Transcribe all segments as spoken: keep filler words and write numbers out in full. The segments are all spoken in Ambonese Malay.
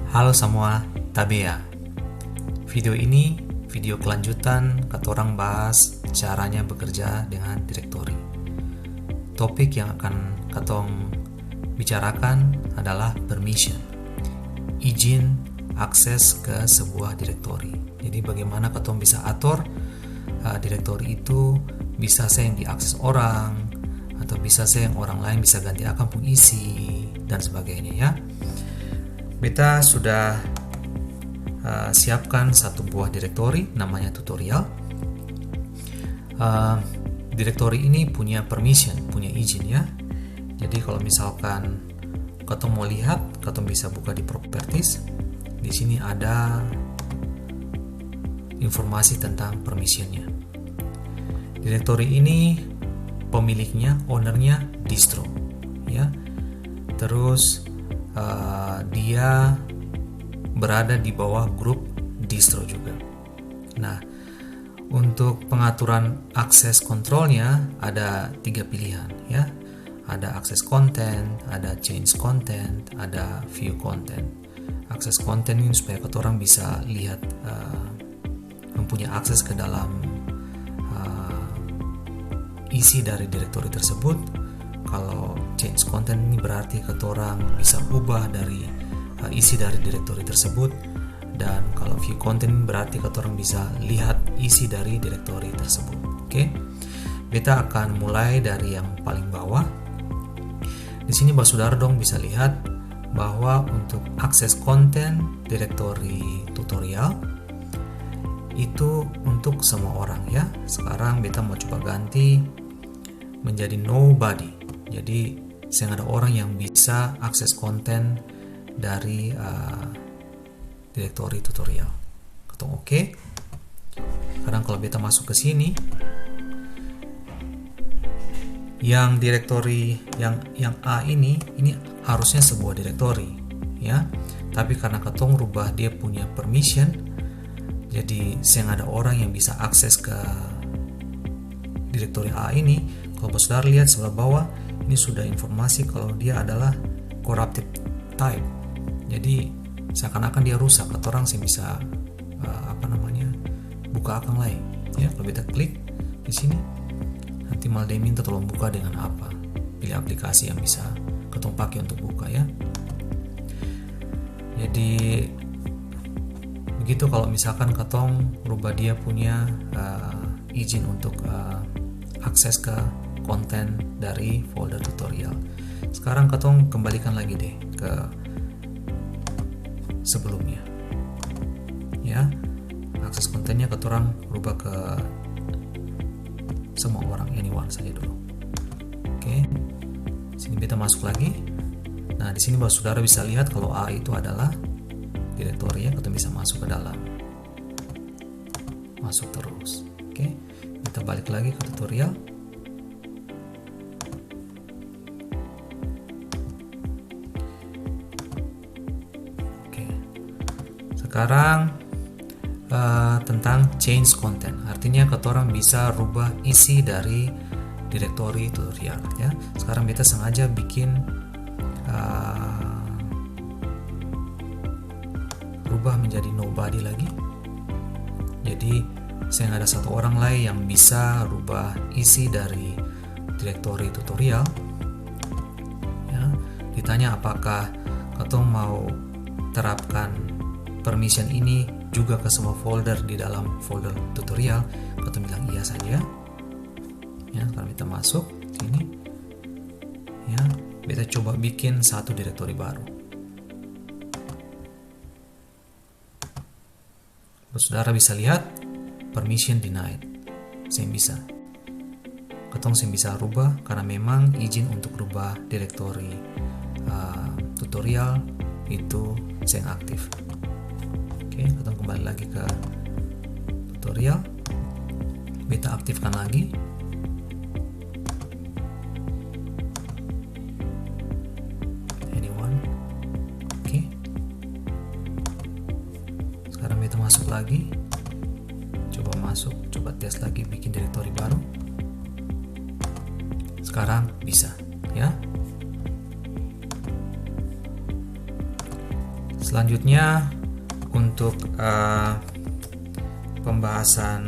Halo samua, tabea. Video ini video kelanjutan katorang bahas caranya bekerja dengan direktori. Topik yang akan katong bicarakan adalah permission, izin akses ke sebuah direktori. Jadi, bagaimana katong bisa ator, uh, direktori itu bisa sa yang diakses orang, atau bisa sa yang orang lain bisa ganti akang pung isi, dan sebagainya, ya. Beta sudah, uh, siapkan satu buah direktori, namanya tutorial. Uh, direktori ini punya permission, punya izin, ya. Jadi, kalau misalkan katong mau lihat, katong bisa buka di properties. Di sini ada informasi tentang permissionnya. Direktori ini pemiliknya, ownernya distro, ya. Terus, eh, dia berada di bawah grup distro juga. Nah, untuk pengaturan akses kontrolnya ada tiga pilihan, ya. Ada akses konten, ada change content, ada view content. Akses konten ini supaya katorang bisa lihat, eh, mempunyai akses ke dalam, eh, isi dari direktori tersebut. Kalau change content ini berarti katorang bisa ubah dari, eh, isi dari direktori tersebut. Dan kalau view content berarti katorang bisa lihat isi dari direktori tersebut. Oke. Beta akan mulai dari yang paling bawah. Di sini basudara dong bisa lihat bahwa untuk akses konten direktori tutorial itu untuk semua orang, ya. Sekarang beta mau coba ganti menjadi nobody. Jadi seng ada orang yang bisa akses konten dari, uh, direktori tutorial. Katong oke. Sekarang kalau beta masuk ke sini, yang direktori yang, yang A ini, ini harusnya sebuah direktori, ya. Tapi karena katong rubah dia punya permission, jadi seng ada orang yang bisa akses ke direktori A ini. Kalau basudara lihat sebelah bawah, ini sudah informasi kalau dia adalah corrupted type. Jadi, seakan-akan dia rusak, katorang seng bisa, eh, apa namanya, buka akang lai. Ya, kalau beta klik di sini, nanti malah dia minta tolong buka dengan apa. Pilih aplikasi yang bisa katong pake untuk buka, ya. Jadi, begitu kalau misalkan katong rubah dia punya, eh, izin untuk, eh, akses ke konten dari folder tutorial. Sekarang katong kembalikan lagi deh ke sebelumnya. Ya, akses kontennya katorang rubah ke semua orang, anyone saja dulu. Oke. Sini beta masuk lagi. Nah, di sini basudara bisa lihat kalau A itu adalah direktori, ya, katong bisa masuk ke dalam. Masuk terus. Oke. Kita balik lagi ke tutorial. Oke. Sekarang, eh, tentang change content. Artinya, katorang bisa rubah isi dari direktori tutorial, ya. Sekarang beta sengaja bikin, eh, rubah menjadi nobody lagi. Jadi, seng ada satu orang lai yang bisa rubah isi dari direktori tutorial. Ya, ditanya apakah katong mau terapkan permission ini juga ke semua folder di dalam folder tutorial, katong bilang iya saja. Ya, kalau kita masuk sini, ya, beta coba bikin satu direktori baru. Saudara bisa lihat, permission denied. Seng bisa. Katong seng bisa rubah karena memang izin untuk rubah direktori, uh, tutorial itu seng aktif. Oke, katong kembali lagi ke tutorial. Beta aktifkan lagi. Anyone? Oke. Sekarang beta masuk lagi. Coba masuk, coba tes lagi, bikin direktori baru. Sekarang bisa, ya. Selanjutnya, untuk, eh, pembahasan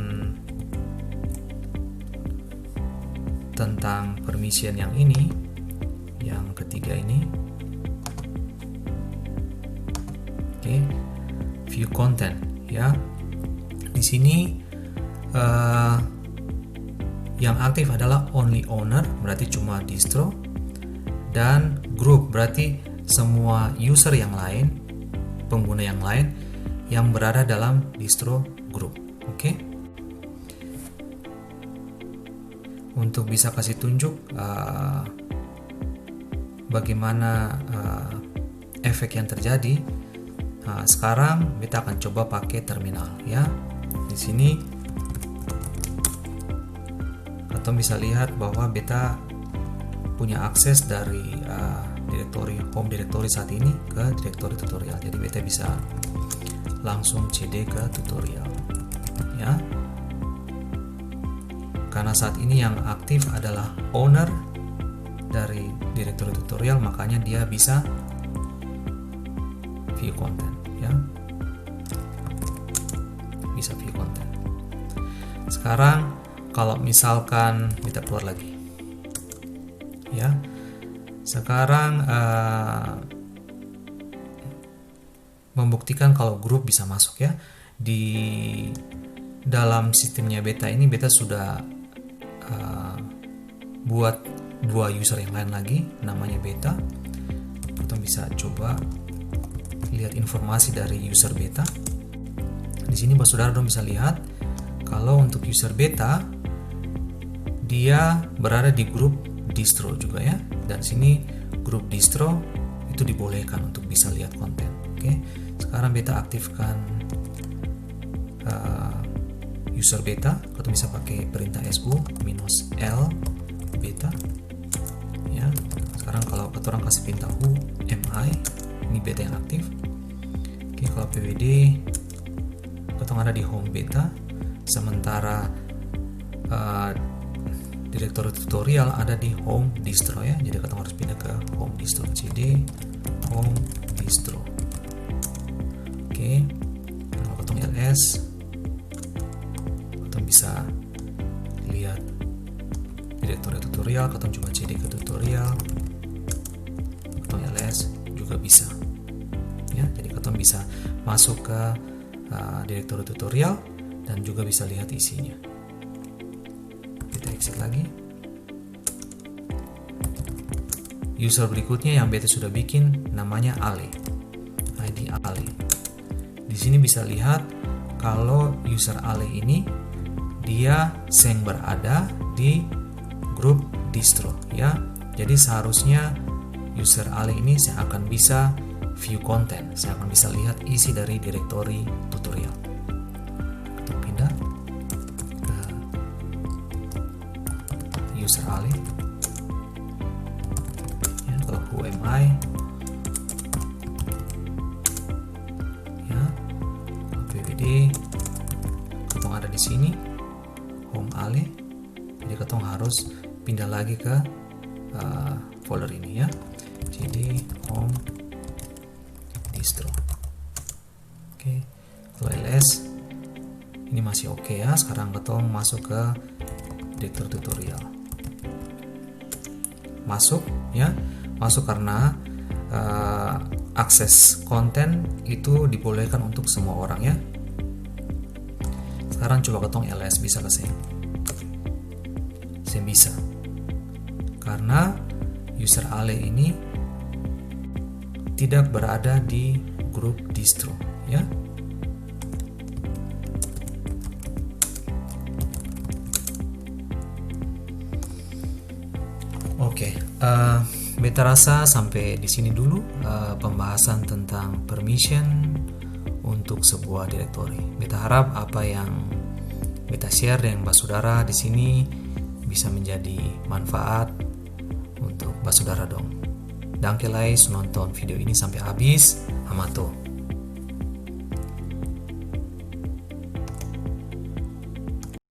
tentang permission yang ini, yang ketiga ini, oke, view content, ya. Di sini, eh, yang aktif adalah only owner, berarti cuma distro, dan group, berarti semua user yang lain, pengguna yang lain yang berada dalam distro group. Oke. Untuk bisa kasih tunjuk, eh, bagaimana, eh, efek yang terjadi, nah, sekarang beta akan coba pakai terminal, ya. Di sini katong bisa lihat bahwa beta punya akses dari, eh, directory, home directory saat ini ke directory tutorial. Jadi beta bisa langsung C D ke tutorial, ya. Karena saat ini yang aktif adalah owner dari directory tutorial, makanya dia bisa view content, ya. Bisa view content. Sekarang, kalau misalkan kita keluar lagi, ya. Sekarang, eh, membuktikan kalau group bisa masuk, ya. Di dalam sistemnya beta ini, beta sudah, eh, buat dua user yang lain lagi, namanya beta. Kita bisa coba lihat informasi dari user beta. Di sini, basudara dong bisa lihat kalau untuk user beta, dia berada di grup distro juga, ya. Dan sini grup distro itu dibolehkan untuk bisa lihat konten. Oke, sekarang beta aktifkan, eh, user beta. Katong bisa pakai perintah S U minus L beta. Ya, sekarang kalau katorang kasih pinta who am I, ini beta yang aktif. Oke, kalau P W D, katong ada di home beta, sementara, eh, directory tutorial ada di home distro, ya. Jadi katong harus pindah ke home distro, C D home distro. Oke, kalau katong L S, katong bisa lihat directory tutorial, katong coba C D ke tutorial, katong L S juga bisa. Ya, jadi katong bisa masuk ke, uh, directory tutorial dan juga bisa lihat isinya. Kita exit lagi. User berikutnya yang beta sudah bikin namanya Ale. I D Ale. Di sini bisa lihat kalau user Ale ini dia seng berada di grup distro, ya. Jadi seharusnya user Ale ini seng akan bisa view content, seng akan bisa lihat isi dari directory tutorial. Kita pindah ke user Ale. Ya, kalau who am I, ya, kalau P W D, katong ada di sini, home Ale. Jadi katong harus pindah lagi ke, uh, folder ini, ya. Jadi home distro. Oke, kalau L S ini masih oke, ya. Sekarang katong masuk ke directory tutorial. Masuk, ya, masuk karena, eh, akses konten itu dibolehkan untuk semua orang, ya. Sekarang coba katong L S bisa ka seng? Seng bisa. Karena user Ale ini tidak berada di grup distro, ya. Oke, eh, beta rasa sampe di sini dulu, eh, pembahasan tentang permission untuk sebuah directory. Beta harap apa yang beta share deng basudara di sini bisa menjadi manfaat untuk basudara dong. Dangke lai su nonton video ini sampe abis. Amato.